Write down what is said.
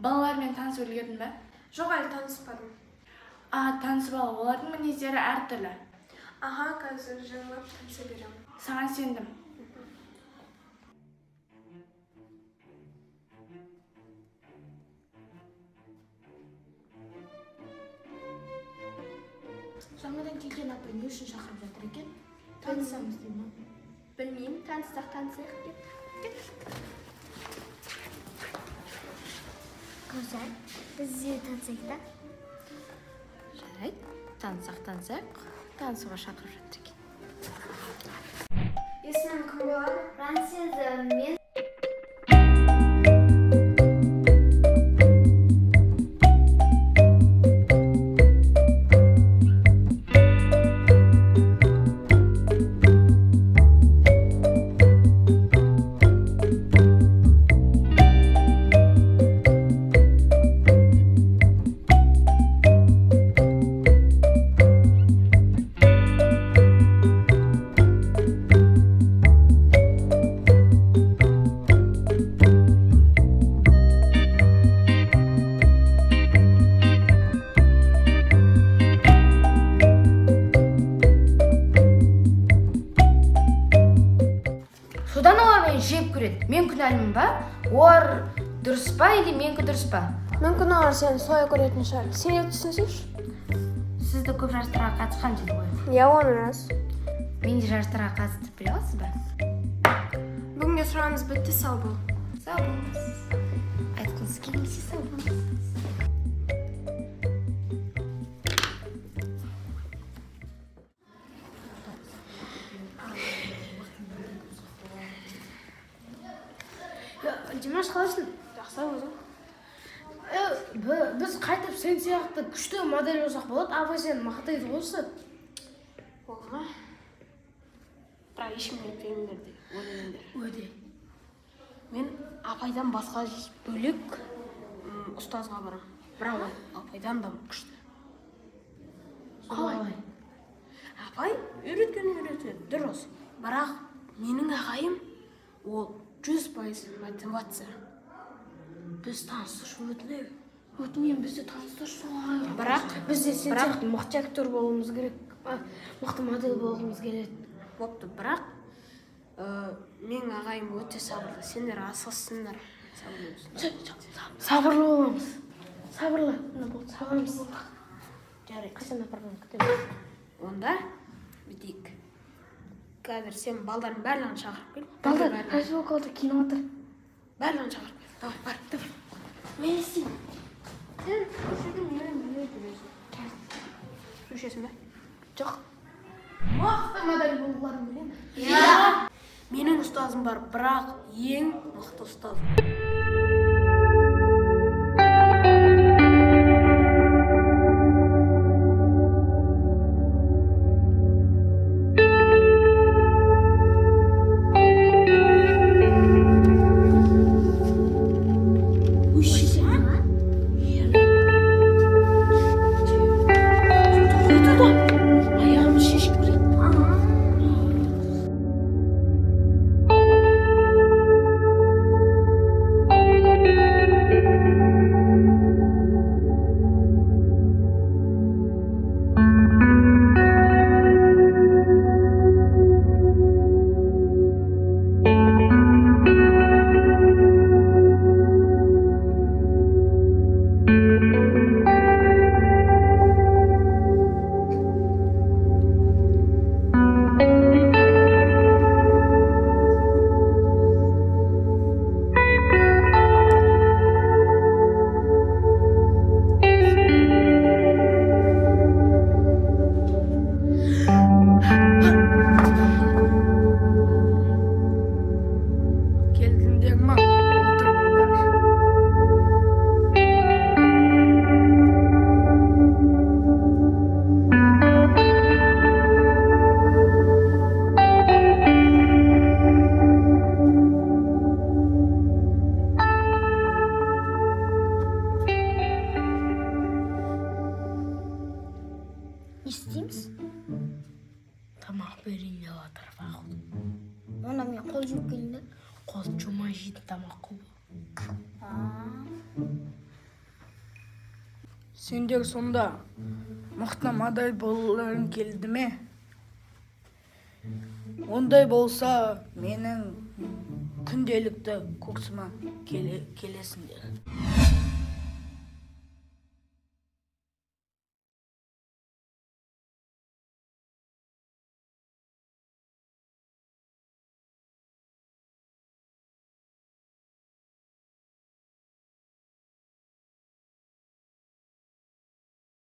Балалармен танысып үлгердің бе? Жоқ, әлі таныспадым. А, танысып ал, олардың мінездері әртүрлі. Аха, қазір жайлап таныса беремін. Саған сендім. Жаңадан келген апай не үшін шақырып жатыр екен? Танысамыз дей ме? Білмеймін, таныссақ танысайық деп. Кәусар, біз де танысайық та? Жарайды, таныссақ танысайық. Танысуға шақырып жатыр екен. Есімім кім болады? Францияда мен. Содан олар мені жеп көреді. Мен күнәлімін ба? Олар дұрыс па или менікі дұрыс па? Мүмкін олар сені солай көретін шығар. Сен де түсінсейші. Сізді көп жарыстарға қатысқан деді ғой. Иә, оны рас. Мен де жарыстарға қатыстырып бере аласыз ба? Бүгінге сұрағымыз бітті, сау бол. Сау болыңыз. Айтқыңыз келмесе сау болыңыз. Димаш, қалайсың? Жақсы, өзің? Біз қайтып сен сияқты күшті модель болсақ болады, апай сені мақтайды ғой осы. Болды ма? Бірақ ешкімге айтпаймын деп ойлаймын. Уәде. Мен апайдан басқа бөлек ұстазға барамын. Бірақ ол апайдан да күшті. Қалай? Апай үйреткен үйретеді, дұрыс. Бірақ менің ағайым ол 100% мотивация. Біз таныстыршы, өтінемін. Өтінемін, бізді таныстыршы сол ағайға. Бірақ біз де сен сияқты мықты актер болуымыз керек, мықты модель болғымыз келеді. Бопты, бірақ менің ағайым өте сабырлы. Сендер асығыссыңдар. Сабырлы боламыз. Сабырлы. Сабырлы. Жарайды, қашан апарғанын күтеміз. Онда бітейік. Қазір сен балдардың барлығын шақырып кел. Балдар, поселкалда кино отыр. Барлығын шақырып кел. Давай, бар, давай. Мен істеймін. Сен көшеде менімен бірге жүресің. Су ішесің бе? Жоқ. Мықты модель болғыларың келе ме? Иә. Менің ұстазым бар, бірақ ең мықты ұстазым. Не істейміз? Тамақ берейін деп жатыр, походу. Онда мен қол жуып келейін да. Қол жумай жейтін тамақ қой бұл. Сендер сонда мықты модель болғыларың келді ме? Ондай болса, менің күнделікті курсыма келесіңдер.